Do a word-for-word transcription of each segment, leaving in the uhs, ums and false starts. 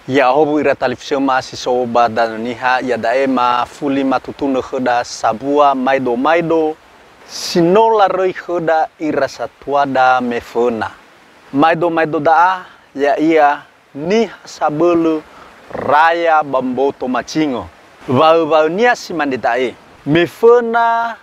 Ya'ahowu ira talifusöma si so ba Danö Niha, iada'e mafuli matutunö khöda sambua maedo-maedo si no laröi khöda ira satuada meföna. Maedo-maedo da'a, ya'ia niha sabölö raya ba mboto mazingö. Waö-waönia si mane da'e, meföna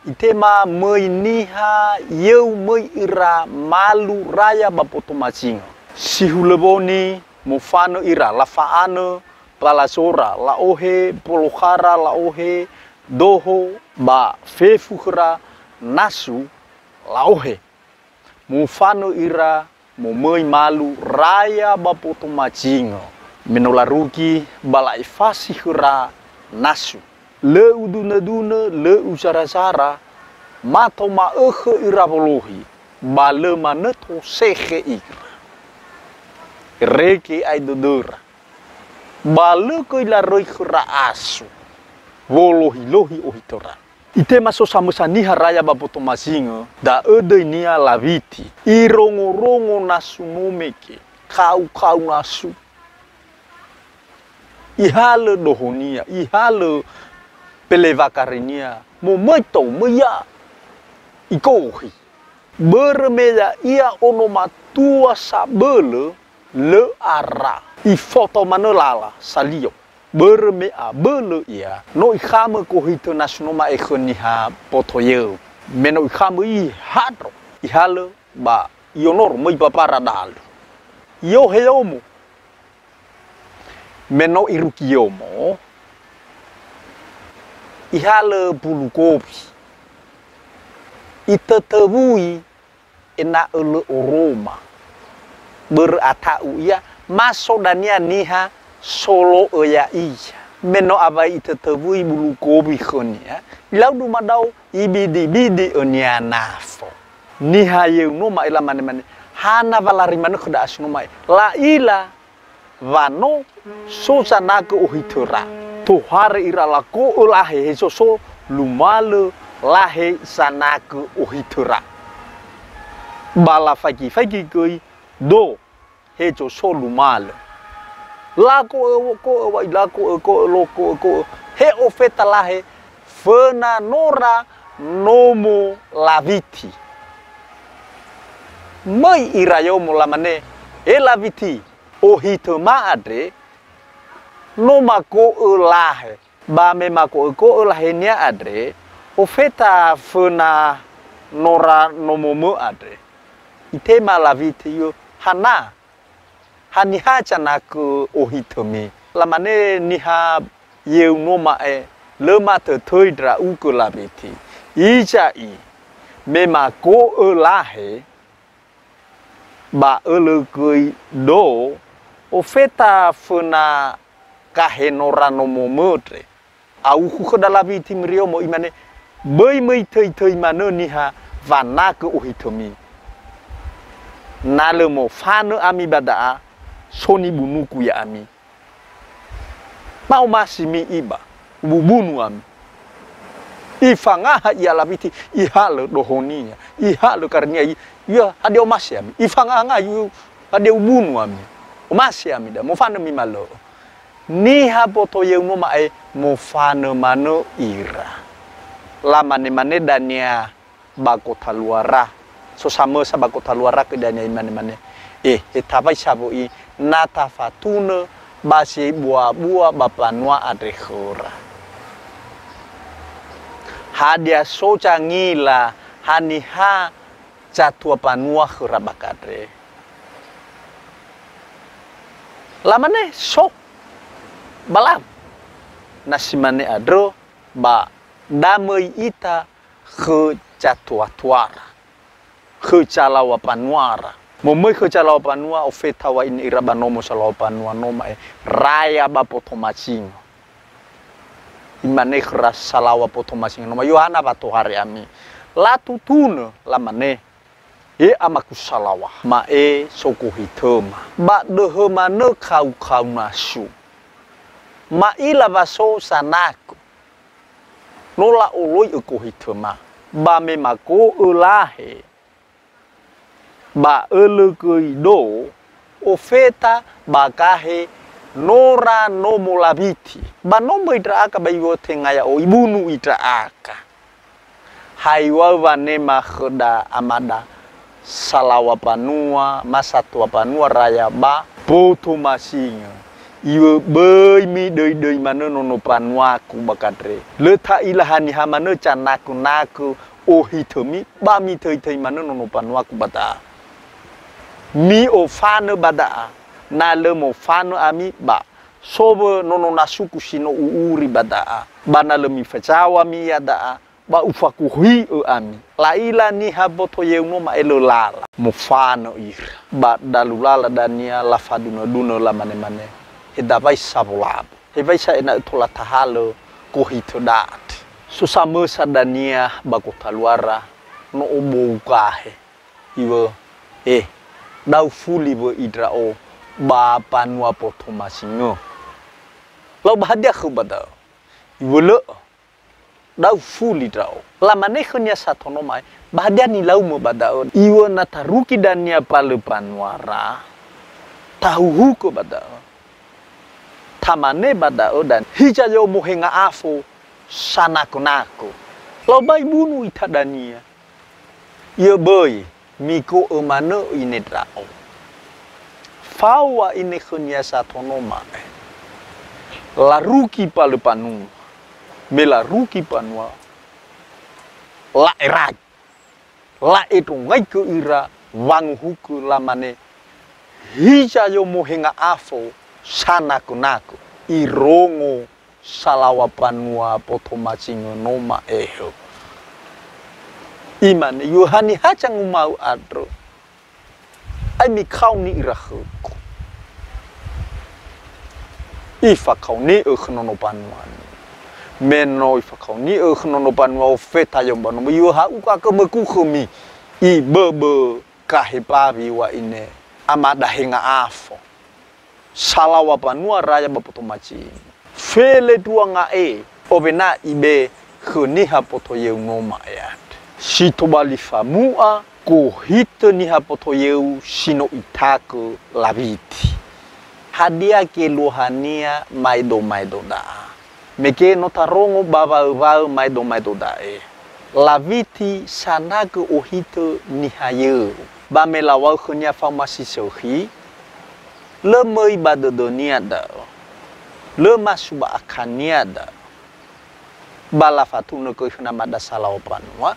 itema möi niha yöu möi ira malu raya ba mboto mazingö. Si hulö woni mofanö ira, lafa'anö balazora, la'ohe bolokhara, la'ohe doho ba fefu khöra nasu, la'ohe. Mofanö ira momöi malu raya ba mboto mazingö. Me no larugi ba la'efasi khöra nasu. Lö udunö-dunö, lö uzarazara, mato ma'ökhö ira wolohi, ba lö manö tosekhe ira. Irege ai dödöra. Ba lö göi laröi khöra asu, wolohi-lohi ohitöra. Itema so samösa niha raya ba mboto mazingö, da'ö döinia Lawiti. Irongo-rongo nasu no mege, kau-kau nasu. Ihalö dohonia, ihalö pelewakarinia, momöi tou, möi ia. Ikohi. Börö me ya'ia ono matua sabölö, lö ara. Ifoto manö lala, salio. Börö me abölö ia, no ikhamö gohitö nasu no ma'e khö niha boto yöu. Me no ikhamö, ihadro, ihalö ba ionoro möi babara dalu. Iohe yomo. Me no irugi yomo, ihalö bulu gowi. Itötöwui ena'ö lö oroma. Börö ata'u ia, ma so dania niha solo'ö ya'ia. Me no awai itötöwui bulu gowi khönia, ilau dumadao, ibidi-bidi önia nafo. Niha yöu no ma'e lamane-mane, hana wa lari manö khö da'a si no ma'e. La'ila wa no so zanagö ohitöra. Tohare ira lako'ö lahe hezo so lumalö lahe zanagö ohitöra. Ba lafaigi-faigi göi do hezo so lumalö. Lako'ö, ko'ö, wa ilako'ö, ko'ö, loko'ö, ko'ö. He ofeta lahe föna nora nomo Lawiti. Möi ira yomo lamane, "E Lawiti, ohitöma andre no mako'ö lahe." Ba me mako'ö-ko'ö lahenia andre, ofeta föna nora nomomö andre. Itema Lawiti, "Yö, hana? Haniha zanagö ohitömi?" Lamane niha yöu no ma'e, "Lö matötöi ndra'ugö Lawiti. Iza'i, me mako'ö lahe, ba ölö göi do, ofeta föna gahe nora nomomö andre." Aukhu khöda Lawiti müriomo, imane, "Böi möi töi-töi manö niha wanagö ohitömi. Na lö mofanö ami ba da'a, so nibunugu ya'ami. Ma omasi mi iba, ububunu ami." Ifangaha ia Lawiti, ihalö dohonia, ihalö karinia, i-, ia, "Hadia omasi ami?" Ifangaha, "Yu, hadia ubunu ami? Omasi ami da, mofanö mi malö'ö." Niha boto yöu no ma'e mofanö manö ira. Lamane-mane dania ba gotaluara. So samösa ba gotaluara khö dania, imane-mane, "Eh, he tawai sawö'i, na tafatunö ba sebua-bua ba mbanua andre khöra. Hadia so zangila, haniha zatua mbanua khöra ba andre?" Lamane, "So, ba lau." Na si mane andrö, ba da möi ita khö zatua-tuara, khö zalaŵa mbanuara. Momöi khö zalaŵa mbanua, ofeta wa'ainö ira ba nomo zalaŵa mbanua no ma'e, "Raya ba mboto mazingö." Imane khöra zalaŵa mboto mazingö no ma'e, "Yö, hana wa tohare ami?" Latutunö, lamane, "He amagu zalaŵa, ma'e so gohitöma. Ba döhö manö kau-kau nasu. Ma'ila wa so zanagö. No la'oloi'ö gohitöma. Ba me mako'ö lahe, ba ölö göi do, ofeta ba gahe Nora nomo Lawiti. Ba no möi ndra'aka ba iwöte ngaya'o, ibunu i ndra'aka. Haiwau wanema khöda amada salaŵa mbanua, ma satua mbanua raya ba Boto Masingö. Iwö böi midöidöi manö nono mbanuaku ba Kandre. Lö ta'ila haniha manö zanakönakö ohitömi ba mitöitöi manö nono mbanuaku ba da'a. Mi'ofanö ba da'a. Na lö mofanö ami ba sowö nono nasuku si no u'uri ba da'a. Ba na lö mifazaŵa ami ia da'a, ba ufakuhui'ö ami. La'ila niha boto yeu no ma'e lö lala. Mofanö ira. Ba dalu lala dania lafadunödunö lamanemane, "He dawai sa wolabo? Hewai sa ena'ö tola tahalö gohitö da'a andre?" So samösa dania ba gotaluara, no obou gahe. Iwö, "Eh, da'ö fuli wö'i ndra'o ba mbanua Boto Masingö." Lau, "Ba hadia khöu ba da'ö?" Iwö, "Lö'ö. Da'ö fuli ndra'o." Lamane khönia sato no ma'e, "Ba hadia nilaumö ba da'ö?" Iwö, "Na tarugi dania mbalö mbanuara, tahuhugö ba da'ö. Tamane ba da'ö dan hiza yo mohenga afo sanakönakö." Lau, "Ba ibunu ita dania." "Iö böi, migo'ö manö ine ndra'o." Fao wa'ine khönia sato no ma'e. Larugi mbalö mbanua. Me larugi mbanua, la'erai. La'endrongaigö ira wanguhugö, lamane, "Hiza yo mohenga afo sanakönakö." Irongo salaŵa mbanua Boto Masingö no ma'e hö. Imane, "Iö, haniha zanguma'ö andrö? Ai mikaoni ira khögu." Ifakaoni'ö khö nono mbanua. Me no ifakaoni'ö khö nono mbanua, ofeta yo mbanua. "Iö, ha'uga gömögu khömi." Iböbö gahe mbawi wa'ine amada henga afo. Salaŵa mbanua raya ba Boto Masingö. Felendrua nga'e, owena ibe khö niha boto yeu no ma'e andre. Si tobali famu'a, gohitö niha boto yeu si no itagö Lawiti. Hadia geluahania maedomaedo da'a? Mege no tarongo ba waöwaö maedomaedo da'e. Lawiti sanagö ohitö niha yöu. Ba me laŵa'ö khönia faoma si sökhi, lö möi ba dödönia da'ö. Lö masu ba akhania da'ö. Ba lafatunö göi khöna amada salaŵa mbanua,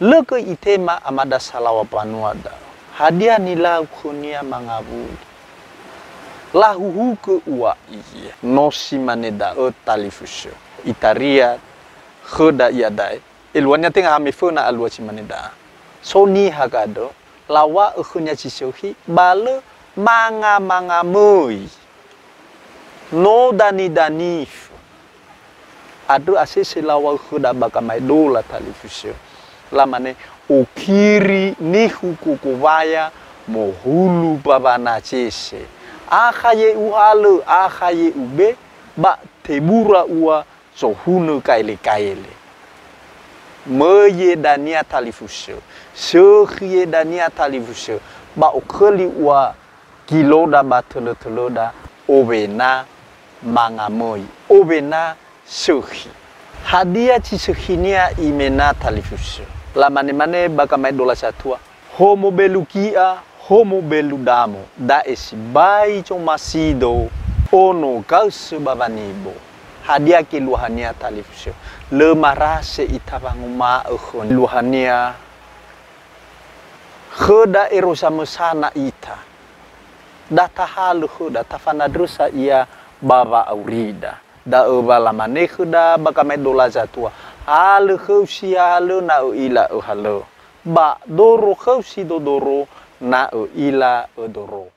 lö göi itema amada salaŵa mbanua da'ö, "Hadia nilau khönia mangawuli?" "Lahuhugö ua ia." No si mane da'ö talifusö. Itaria khöda iada'e, eluahania tenga ha meföna alua si mane da'a. So niha gandrö, laŵa'ö khönia si sökhi, ba lö mangamanga möi. No danidani fö. Andrö asese laŵa'ö khöda ba gamaedola talifusö. Lamane, "Okiri nihu koko waya mohulu ba wanasese. Akha ye uhalö, akha ye ube, ba tebura ua zohunö kaelekaele." Möi ye dania talifusö. Sökhi ye dania talifusö. Ba okhöli ua giloda ba tölötölöda, owena manga möi, owena sökhi. Hadia zi sökhinia imena talifusö? Lamanemane ba gamaedola satua, "Homo belu gi'a, homo belu damo, da'e sibai zomasido, ono gausö ba wanibo." Hadia geluahania talifusö? Lö marase ita wanguma'ö khönia. Luahania, khöda ero samösana ita. Da tahalö khöda, tafanandrösa ia ba wa'aurida. Da'ö wa lamane khöda ba gamaedola satua, "Halö khöu si halö, na ö'ila öhalö. Ba doro khöu si dodoro, na ö'ila ödoro."